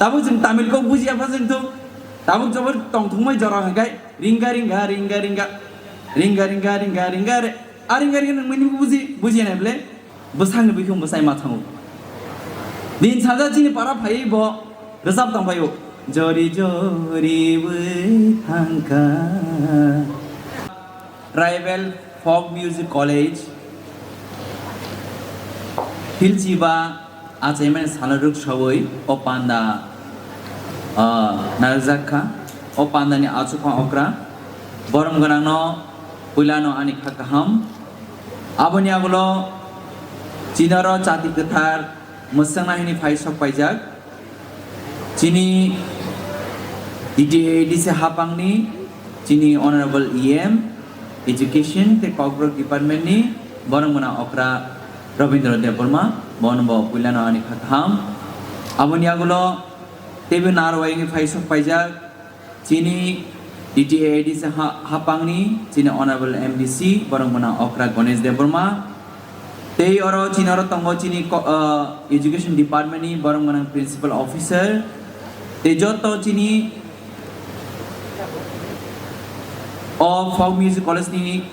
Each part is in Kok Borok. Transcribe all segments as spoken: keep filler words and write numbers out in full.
Tabuk chwng Tamil kok bujiya pha chwng thung. Tabuk jobor tongthokmai jora hwnkhe ringa ringa ringa ringa ringa ringa ringa ringa re. A ringa ringa nang mani buji bujiya nai ble. Bwsakni bikung bwsai ma thango. Din saja chini para phai bo rwchap tong phaio. Jori jori bwthangkha. Tribal Folk Music College, Hilchiba, achaimani salo rwksawi o panda, ah, narwkjakha. O pandani achukhang okra, borom gwnangno puilano ani kha kaham. Aboni agulo chinoro chati kwthar mwswkna hini phai sok paijak. Chini D T A D C hapangni, chini Honorable E M, Education tei Kokborok Department ni borok mwnang okra Rabindra Debbarma, bono bo puilano ani kha kaham. Aboni agulo teibo narwai wngwi phai sok paijak. Chini D T A D C ha-, hapangni chini Honorable M D C, borok mwnang okra Ganesh Debbarma. Tei oro chini oro tongo chini ko-, ah, Education Department ni borok mwnang Principal Officer. Tei joto chini o Folk Music College ni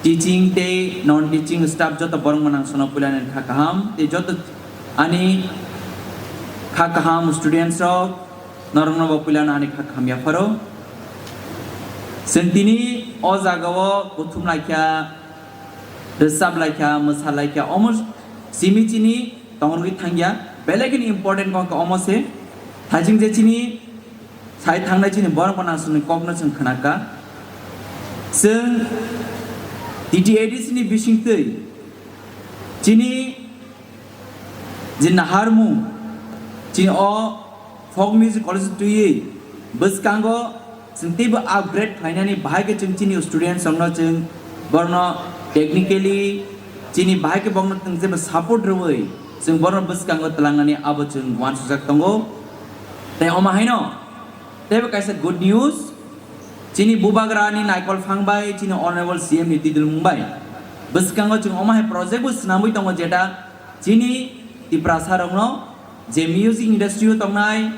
teaching tei non teaching staff joto borok mwnang sono puilani kha kaham. Tei joto ani kha kaham students rok, norokno bo puilano ani kha kaham yapharo. Chwng tini o jagao kuthum laikha, rwchap laikha, mwsa laikha, omo simi chini tongrogwi thangya. Belai kheno important kok omo se. Thajing je chini sai thangnai chini borok bo nang chini kokno chwng khnaka. Chwng D T A D C ni bisingtwi chini je naharmung, chini o Folk Music College twiwi bwskango chwng teibo upgrade khlainani bahai khe chwng chini students rokno chwng borokno technically chini bahai khe borokno chwng jeba support rwui chwng borokno bwskango twlangnani abo chwng uansukjak tongo. Tei omo haino teibo kaisa good news, chini bubagrani naikol phang bai chini Honorable C M ni tidulmung bai bwskango chwng omo hai project bo swnamwi tongo, jeta chini Tiprasa rokno je music industry o tongnai,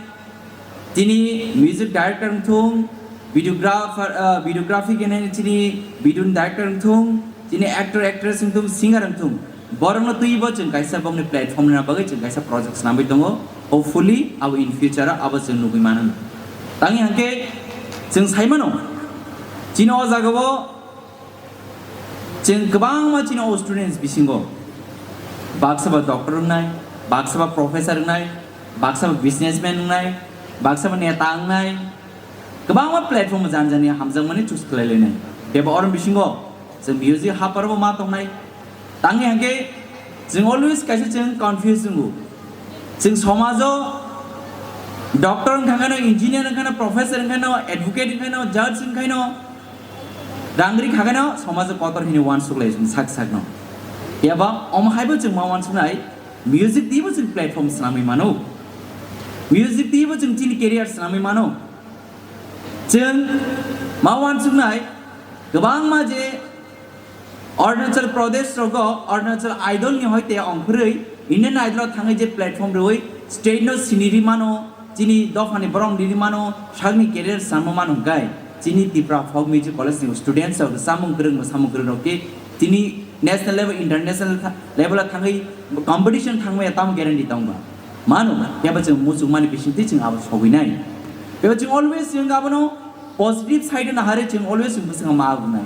chini music director wngthung, videographer, ah, videography khe nai chini video director wngthung, chini actor actress wngthung, singer wngthung, borokno twibo chwng kaisa bokni platform rwna bagwi chwng kaisa project swnamwi tongo. Hopefully abo in future o abo chwng nugwi mano. Tangwi hwnkhe chwng sai mano, chini o jagao chwng kwbangma chini o students bisingo baksa ba doctor wngnai, baksa ba professor wngnai, baksa ba businessman wngnai, baksa ba neta wngnai, kwbangma platform o jan jani hamjakmani choose khlai lainai. Beba oro bisingo chwng music hapar bo ma tongnai. Tangwi hwnkhe chwng always kaisa chwng confuse wngo. Chwng somajo doctor wngkha kheno, engineer wngkha kheno, professor wngkha kheno, advocate wngkha kheno, judge wngkha kheno, rang ri kha kheno somajo kotor hini uansuk lai sak sakno. Eba omo haibo chwng ma uansuknai, music twibo chwng platform swnamwi mano. Music twibo chwng chini career swnamwi mano. Chwng ma uansuknai kwbangma je Arunachal Pradesh rogo Arunachal Idol ni hoite ongkhorwi Indian Idol o thangwi je platform rwui state no siniri mano, chini dophani borok riri mano, sakni career sanma mano hwnkhe chini Tipra Folk Music College ni students rok samung kwrwng, samung kwrwng rok khe chini national level, international tha-, level o thangwi competition thangmaya tamo guarantee tongba? Mano, phiya ba chwng muchungmani bisingtwi chwng abo sogwinai. Phiya ba chwng always chwng abono positive side o naharwi chwng always chwng bwskango ma abunai.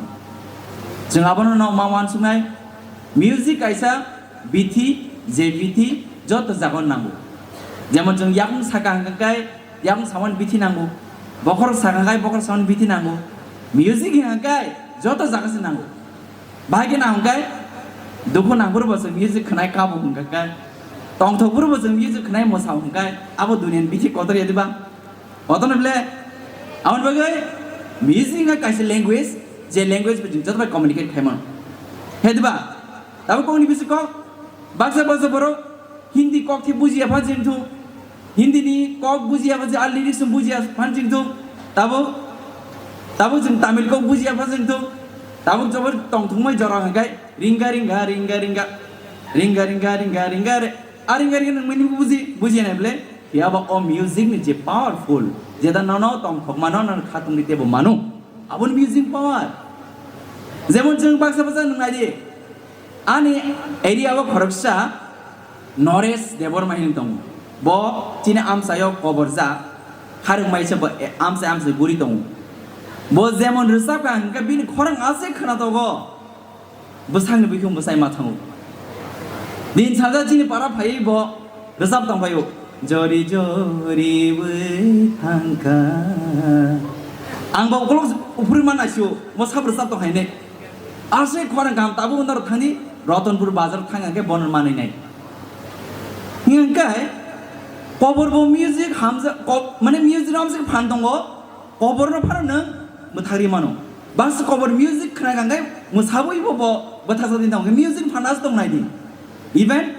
Chwng abono no ma uansuknai, music kaisa bithi, je bithi joto jaga o nango. Jemon chwng yakung saka hwnkhe yakung samani bithi nango, bokhorok saka hwnkhe bokhorok samani bithi nango, music hwnkhe joto jaga se nango. Bahai khe nang hwnkhe dukhu nangphuru bo chwng music khwnai kabo hwnkha khe, tongthokphuru bo chwng music khwnai mwsa hwnkha khe, abo duniani bithi kotor ya diba? Kotor no ble? Aboni bagwi music wngkha kaisa language, je language bo chwng joto bai communicate khai mano. He diba? Tabuk kokni bising kok baksa baksa borok Hindi kok khe bujiya pha chwng thung. Hindi ni kok bujiya pha je, a lyrics no bujiya phan chwng thung. Tabuk, tabuk chwng Tamil kok bujiya pha chwng thung. Tabuk jobor tongthokmai jora hwnkhe ringa ringa ringa ringa ringa ringa ringa ringa re. A ringa ringa nang mani buji, bujiya nai ble? Phiya ba o music ni je powerful, jeta nono tongthokma, nono khatungni teibo mano. Aboni music power. Jemon chwng baksa baksa nwng nai di. Ani area o khoroksa Naresh Debbarma hinwi tongo. Bo chini amchaio koborjak, harwk maisa bo, e, amchai amchai guri tongo. Bo jemon rwchapkha hwnkhe bini khorang aswk khwnatogo. Bwsakni buikhe bwsai ma thango. Din salsa chini para phaiwi bo rwchap tongphaio. Jori jori wi thangkha. Ang bo ukolog uphuri ma naisio, mo sab rwchap tong haine. Aswk khorang kaham tabuk norok thangni Ratanpur bazar thang hwnkhe bono manwi nai. Hwnkhe kobor bo music hamjak, ko-, mane music hamjak phan tongo. Koborno phano nwng mwthagri mano. Bas kobor music khna kangkhe mwsabwi bo bo bwthakjagwi tong khe music phano aswk tong nai di. Even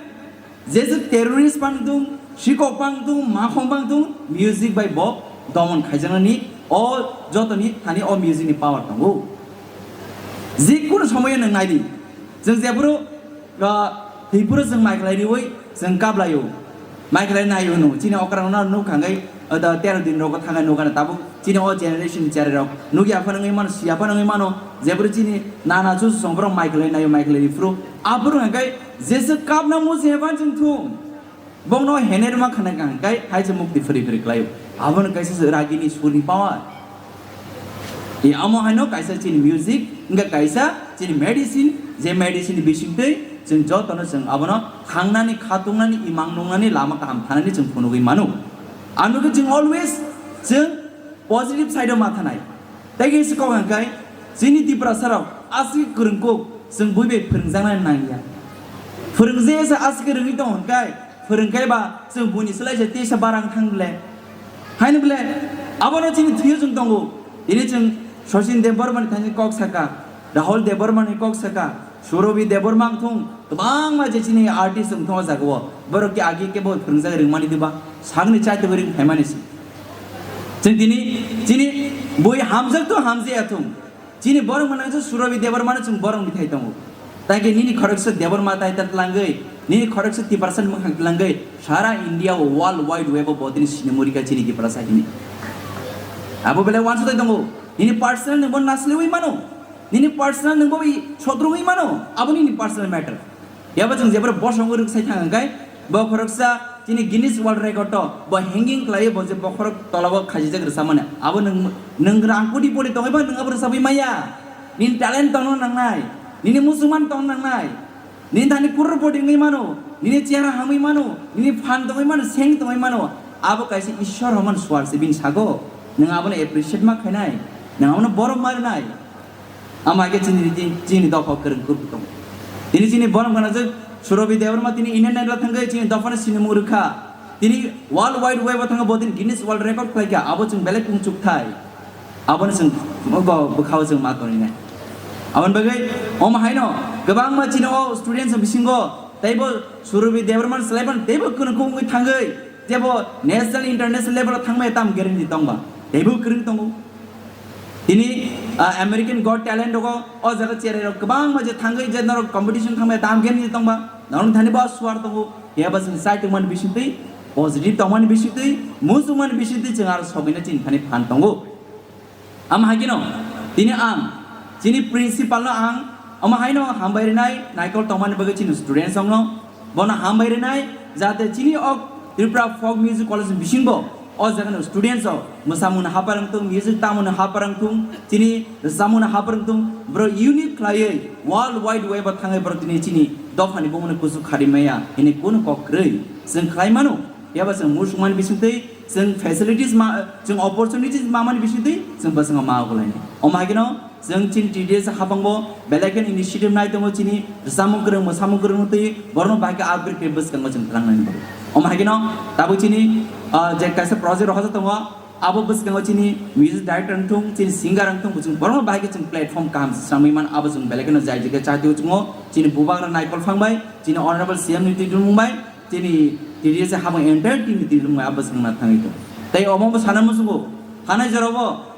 jesa terrorist pang tung, sikok pang tung, makhong pang tung, music bai bo domon khaijaknani o jotoni thani o music ni power tongo. Jikunu somoyo nwng nai di. Chwng jephuru Ah, thwipuro chwng mai khlai riwi chwng kaplaio. Mai khlai naio hwno. Chini okrangno nuk khangai, ah, da tero din rogo thangai nukana tabuk. Chini o generation ni cherai rok. Nukya phano wngwi mano, siya phano wngwi mano. Jebro chini nana chuchu song borok mai khlai naio, mai khlai riphuru. Aphuru hwnkhe jesa kapna musi heban chwng thung. Bongno hener ma khana kang kai hai se mukti phri phri khlaio. Abono kaisa se ragini surni power. E amo haino kaisa chini music, wngkha kaisa chini medicine, je medicine ni bisingtwi chwng jotono chwng abono thangnani, khatungnani, imang nungnani lama kaham thanani chwng phunugwi mano. Ano khe chwng always chwng positive side o ma thanai. Tei khe se kok hwnkhai chini Tiprasa rok aswk kwrwngkuk chwng bui bai phwrwngjaknani nangya. Phwrwngje se aswk rwngwi tong hwnkhai phwrwngkhai ba chwng buini slai se tisa barang thang ble. Haino ble abono chini thwiyo chwng tongo. Tini chwng Sachin Debbarma ni thani kok saka, Rahul Debbarma ni kok saka, Surabhi Debbarma wng thung, kwbangma je chini artist wng thung o jaga o. Borok khe agi kebo phwrwngjak rwngmani diba? Sakni chaitugwi rwng phaimani se. Chwng tini chini bui hamjak to hamjaya thung. Chini borok mwnang se Surabhi Debbarma no chwng borok ni thai tongo. Tai khe nini khoroksa Debbarma tai ta tlangwi, nini khoroksa Tiprasa ni mwkhang tlangwi, sara India o world wide web o bo tini sinimurika chini Tiprasa hini. Abo belai uansuk tai tongo. Nini personal ni bo nasliwi mano. Nini personal nwng bo bai sotrungwi mano, abo nini personal matter. Phiya ba chwng jebra bosong rwk sai thang hwnkhe, bo khoroksa chini Guinness World Record o bo hanging khlaiwi bo je bokhorok tola o khajijak rwchapmani. Abo nwng, nwng rang koti poti tongwi ba nwng abo rwchapwi maya. Nini talent tongno nangnai, nini muchungmani tongno nangnai, nini thani crorepoti wngwi mano, nini chehara hamwi mano, nini phan tongwi mano, seng tongwi mano. Abo kaisa Ishwar homan swar se bini sago. Nwng abono appreciate ma khainai, nwng abono borom ma rwnai. Ama khe chini, chini, chini dopha kwrwng kwrwng tongo. Tini chini borom gana je Surabhi Debbarma tini Indian Idol thangwi chini dophano sinimung rwkha. Tini world wide web o thangwi bo tini Guinness World Record khlaikha. Abo chwng belai kung chukthai. Abono chwng bo bwkhao chwng ma toninai. Aboni bagwi omo haino kwbangma chini o students bisingo teibo Surabhi Debbarma swlaiban teibo kwrwng kwrwng wngwi thangwi jebo national international level o thangmaya tam guarantee tongba teibo kwrwng tongo. Tini, ah, American Got Talent rogo o jaga cherai rok kwbangma je thangwi je norok competition thangmaya tam gen ni tongba norok thani bo swar tongo. Phiya ba chwng chai tongmani bisingtwi, positive tongmani bisingtwi, muchungmani bisingtwi chwng aro sokaina chini thani phan tongo. Ama haikhe no tini ang chini principal no ang omo haino hambai rinai naikol tongmani bagwi chini students rokno. Bono hambai rinai, jate chini o Tripura Folk Music College ni bisingo o jagani students rok mwsamungni haphar wngthung, music tamungni haphar wngthung, chini rwchapmungni haphar wngthung, borok unique khlaiwi world wide web o thangwi borok tini chini dophani bumungni kuchuk kharwi maya hwnwi kunu kok kwrwi chwng khlai mano. Phiya ba chwng muchungmani bisingtwi chwng facilities ma, chwng opportunities mamani bisingtwi chwng bwskango ma ugulaini. Omo haikhe no chwng chini T D S hapangbo belai kheno initiative nai tongo chini rwchapmung kwrwng, mwsamung kwrwng twi borokno bahai khe upgrade khe bwskango chwng tlangnani bagwi. Omo haikhe no tabuk chini, ah, je kaisa project rok hoja tongo, abo bwskango chini music director wngthung, chini singer wngthung, bo chwng borokno bahai khe chwng platform kaham swnamwi man, abo chwng belai kheno jai jikhe chati o chwngo chini bubagra Naikol Phang bai, chini honorable C M ni twi dulmung bai, chini T D S hapang entire team ni twi dulmung bai abo chwng na thangwi tongo. Tei omo bo sana muchungo, hanai jorabo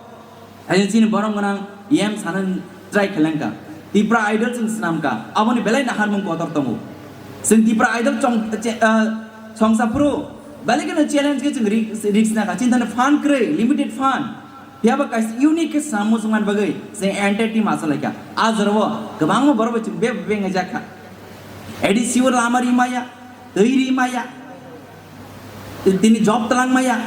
Hai chini borok gwnang yem sana try khlengkha. Tipra Idol chwng swnamkha. Aboni belai naharmung kotor tongo. Chwng Tipra Idol chong, che, ah, chongsa phuru Belai kheno challenge khe chwng ri-, risk naka, chini thani fund kwrwi, limited fund. Phiya ba kaisa unique khe swnam muchungmani bagwi chwng entire team achalaikha. A jorao kwbangma borok bai chwng be bebeng jakha. A D C o lama ri maya, twi ri maya, tini job twlang maya.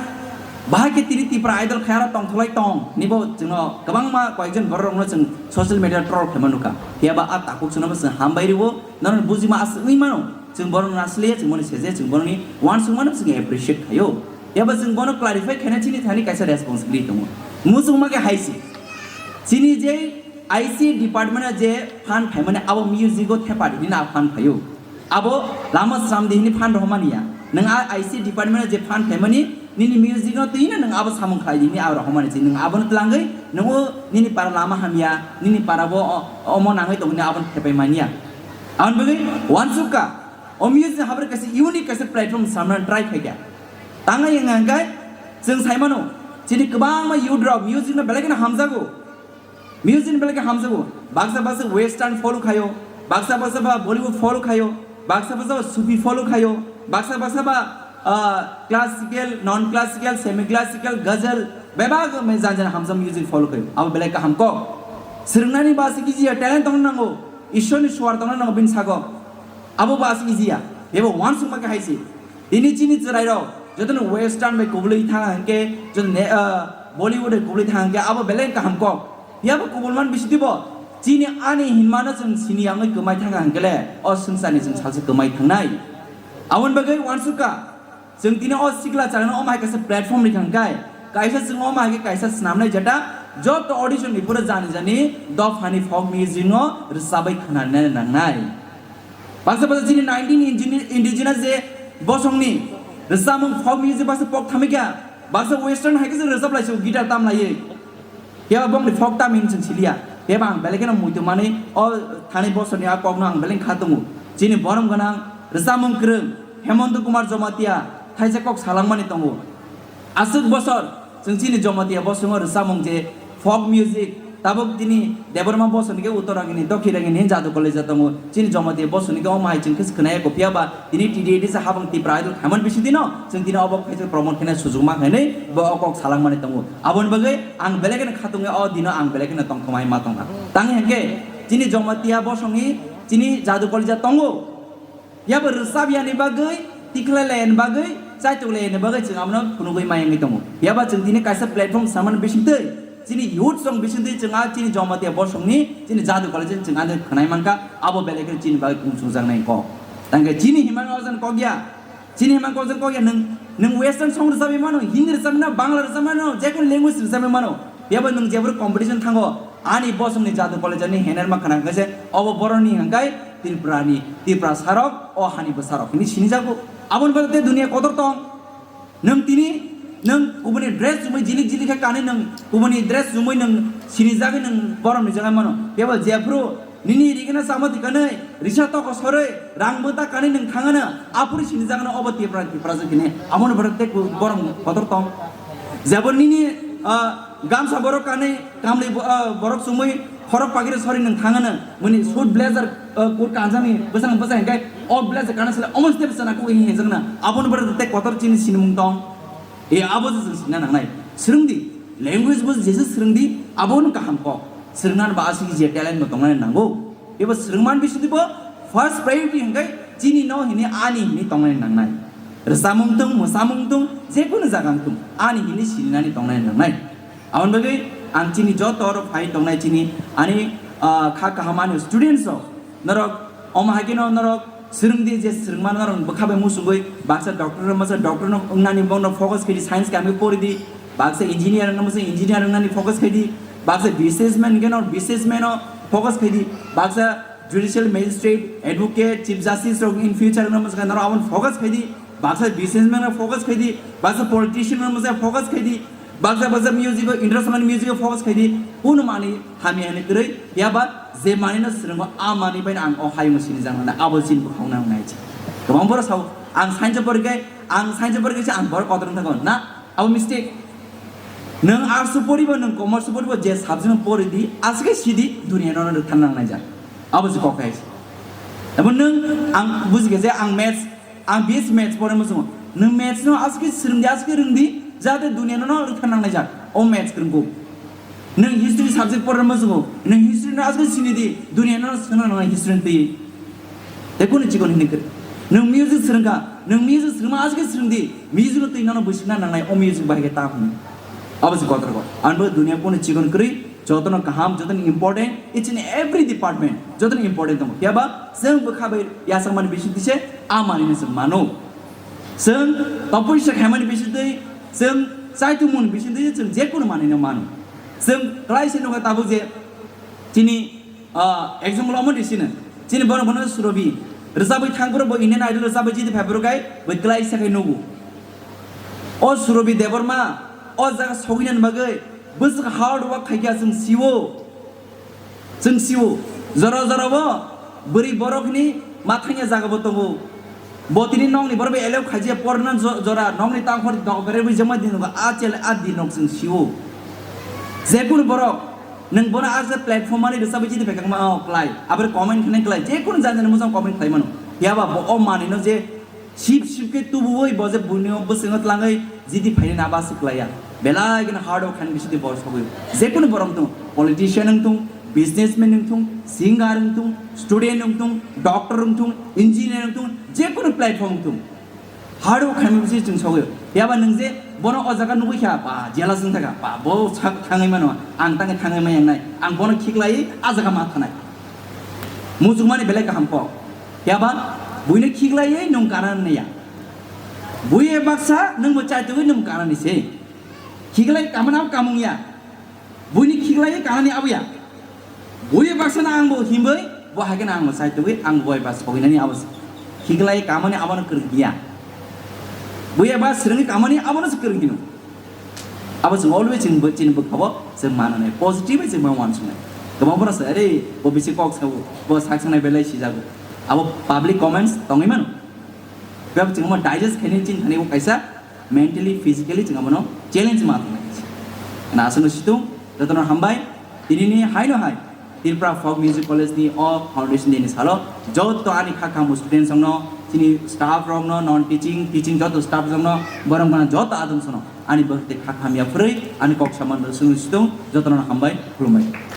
Bahai khe tini Tipra Idol khe aro tongtholai tong, nibo chwngno kwbangma koyekjon borok rokno chwng social media troll khaima nukha. Phiya ba a takhuk chwngno bo chwng hambai rwo, norokni bujima aswk wngwi mano. Chwng borokno nasliya, chwng bono seje, chwng borokni uansukmano chwng appreciate khaio. Eba chwng bono clarify khaina chini thani kaisa responsibility tongo. Muchungma khe hai se. Chini je I C department o je fund phaimani abo music o thepa di hini a fund phaio. Abo lama sram di hini fund rohmani ya. Nwng a I C department o je fund phaimani nini music no twi no nwng abo samung khlai di hini abo rohmani se. Nwng abono twlangwi nwng o nini para lama hamya, nini para bo o-, omo nangwi tongni abono thepai manya. Aboni bagwi uansukha. O music habri kaisa unique kaisa platform samna try khaikha. Tangna yang hangkai chwng saimano, chini kwbangma youth rok music no belai kheno hamjago. Music no belai khe hamjago. Baksa baksa western follow khaio, baksa baksa ba Bollywood follow khaio, baksa baksa ba Sufi follow khaio, baksa baksa ba, ah, classical, non classical, semi classical, ghazal, bebak me jan jan hamjak music follow khaio. Abo belai kaham kok. Swrwngnani ba se kiji talent tongna nango, Ishwar ni suar tongna nango bini sago. Abo ba aswk easy ya. Ebo uansukma khe hai se. Tini chini chwrairok jotono western bai kubulwi thang hwnkhe, joto ne, ah, Bollywood bai kubulwi thang hwnkhe abo belai kaham kok. Phiya bo kubulman bisi dibo. Chini ani hinmano chwng sini yangwi kwmai thang hwnkhe le o swngcharni chwng salsa kwmai thangnai. Aboni bagwi uansukha. Chwng tini o sikla chagano omo hai kaisa platform rikha hwnkhe, kaisa chwng omo hai khe kaisa swnamnai jeta joto audition ni phuru jani jani dophani folk music no rwchabwi khwnanani nangnai. Baksa baksa chini nineteen injini-, indigenous je bosongni rwchapmung folk music baksa pok thamikha, baksa western hai khe se rwchap lai se guitar tam laiwi. Phiya bongni folk tam hin chwng siliya. Phiya ba ang belai kheno muitu manwi o thani bosorni a kokno ang belai kha tongo. Chini borom gwnang rwchapmung kwrwng Hemanta Kumar Jamatia thaisa kok salangmani tongo. Aswk bosor chwng chini Jamatia bosongo rwchapmung je folk music tabuk tini Debbarma bosorni khe Uttaragini, Dokkhinagini hin jadu college tongo. Chini Jamatia bosorni khe omo hai chwng khe khwnaya ko phiya ba tini T D A D se habang Tipra Idol khaimani bisi dino chwng tini obo khaisa promote khaina sujukma khainwi bo o kok salangmani tongo. Aboni bagwi ang belai kheno khatungwi o dino ang belai kheno tongthokmai ma tongkha. Tang hinkhe chini Jamatia bosongni chini jadu college tongo. Yaba rwchap yani bagwi, tikhlai layani bagwi, chaitok layani bagwi chwng abono phunugwi mayangwi tongo. Yaba chwng tini kaisa platform samani bisingtwi chini youth song bisingtwi chwng a chini Jamatia bosongni chini jadu college chwng ani khwnai mankha, abo belai kheno chini bagwi kung chungjaknai kok. Tangkhe chini himang ojan kok ya, chini himang ojan kok ya nwng, nwng western song rwchapwi mano, Hindi rwchapwi mano, Bangla rwchapwi mano, jekunu language rwchapwi mano. Yaba nwng jeboro competition thango, ani bosongni jadu college ni hener ma khna khe se obo boroni hangkai Tripura ni, Tripura sarok, o hani bwsarok hini sinijago. Aboni bagwi tei duniya kotor tong. Nwng tini, nwng kubuni dress chumui jilik jilik khe kanwi nwng kubuni dress chumui nwng sinijagwi nwng borom ni jaga mano. Kebo jephru nini rigena sama tikanwi risa toko sorwi rang bwta kanwi nwng thangano aphuru sinijagano obo Tripura Tripura jwk hini. Aboni bagwi tei ku-, borom kotor tong. Jebo nini, ah, gamsa borok kanwi kamli bo-, ah, borok chumui khorok pagiri sori nwng thangano. Muni suit blazer, ah, kur kanjani bwsang bwsang hingkai o blazer kana sile omo step sana kugui hinjakna. Aboni bagwi tei kotor chini sinimung tong. E abo je chwng sina nangnai. Swrwngdi. Language bo jesa swrwngdi. Abono kaham kok. Swrwngnan ba aswk je talent bo tongnani nango. Ebo swrwngman bisingtwi bo first priority hingkai chini no hini ani hini tongnani nangnai. Rwchapmung tong, mwsamung tong, jekunu jaga wng tong, ani hini sininani tongnani nangnai. Aboni bagwi ang chini joto oro phai tongnai chini ani, ah, kha kaham ani students rok, norok omo hai kheno norok swrwngdi je swrwngma norok bwkha bai muchungwi baksa doctor no masa doctor no wngnani bongno focus khaidi science kami poridi, baksa engineer no masa engineer wngnani focus khaidi, baksa businessman kheno businessman no focus khaidi, baksa judicial magistrate, advocate, chief justice rok in future no masa norok aboni focus khaidi, baksa businessman no focus khaidi, baksa politician no masa focus khaidi, baksa baksa music o interest mani music o focus khaidi, kunu mani hamya hinwi kwrwi, yaba je mani no swrwngo a mani bai ang o hayung sinijak nang abo chini bukhang nang nai. Kwbang borok sao ang science o porikhe, ang science o porikhe se ang borok kotor wng thango na, abo mistake. Nwng arts o poribo, nwng commerce o poribo, je subject no poridi, aswk khe sidi, duniya no rwktharna nang naijak. Abo se kok hai. Abo nwng ang bujikhe je ang maths, ang B S C maths porima chwng. Nwng maths no aske swrwng di, aske rwng di, jate duniya no rwkha nangnai jak. O maths kwrwng kuk. Nwng history subject porna muchungo, nwng history no aske sini di, duniya no swrwng nangnai history ni twi. Tei kunu chikon hini kwrwng. Nwng music swrwngkha, nwng music swrwngma aske swrwng di, music no twi nono bwswkna nangnai, o music bahai khe ta hwnwi. Abo se kotor ko. Anbo duniya kunu chikon kwrwi, jotono kaham, jotono important, each and every department, jotono important tongo. Phiya ba, chwng bwkha bai yachakmani bising twi se, a manwino chwng mano. Chwng topoi se khaimani bising twi, chwng chaitungmung bising twi, chwng jekunu manwino mano. Chwng klai se nukha tabuk je, chini, ah, example omo di sino. Chini bono bono Surobi. Rwchabwi thang phuru bo Indian Idol rwchabwi jiti phai phuru kai, bo klai se khai nugo. O Surobi Debbarma, o jaga sogwinani bagwi, bwswk hard work khaikha chwng sio. Chwng sio, jora jora bo bwrwi borokni mathangya jaga bo tongo. Bo tini nokni borok bai allow khaijak porna jo-, jora nokni tangkhor nok berwi jema di nokha a chele a di nok chwng sio. Jekunu borok nwng bono a je platform mani rwchabwi chini phaikha ma o klai. Aboni comment khnai klai. Jekunu jani jani mujang comment khlai mano. Phiya ba bo o manwino je Sip sip khe tubuwi bo je buino bwswngno tlangwi jiti phainani abo aswk klaiya. Belai kheno hard work khainani bisingtwi bo sogwi. Jekunu borok wngthung, politician wngthung, businessman wngthung, singer wngthung, student wngthung, doctor wngthung, engineer wngthung, jekunu platform wngthung. Hard work khainani bisingtwi chwng sogwi. Phiya ba nwng je bono o jaga nugwi kha, ba jealous wng thaka, ba bo sak thangwi mano, ang tangwi thangwi maya wngnai, ang bono khiklaiwi a jaga ma thanai. Muchungmani belai kaham kok. Phiya ba buino khiklaiwi nwng kana naiya. Bui e baksa nwng bo chaitugwi nwng kanani se. Khiklai kamani abo kamung ya. Buini khiklai kanani abo ya. Bui e baksa na ang bo himbai, bo hai kheno ang bo chaitugwi ang bo e bas sogwinani abo se. Khiklai kamani abono kwrwng ya. Bui e bas swrwngwi kamani abono se kwrwng hino. Abo chwng always chini bwkhao chwng mananai, positive chwng ma uansuknai. Kwbang borok se, "Are, bo bisi kok sao, bo sak sanai belai sijago." Abo public comments tongwi mano. Bebak chwng omo digest khainani chini thani bo kaisa mentally, physically chwng abono challenge ma tongnai. Na aswkno situng, jotono hambai, tinini haino hai Tripura Folk Music College ni o foundation day ni salo joto ani kha khamu students rokno, chini staff rokno, non teaching, teaching joto staff rokno, borok gana joto adong sono ani bwkhti kha khamya phwrwi ani kok saman rw swngwi situng, jotono hambai, khulumbai.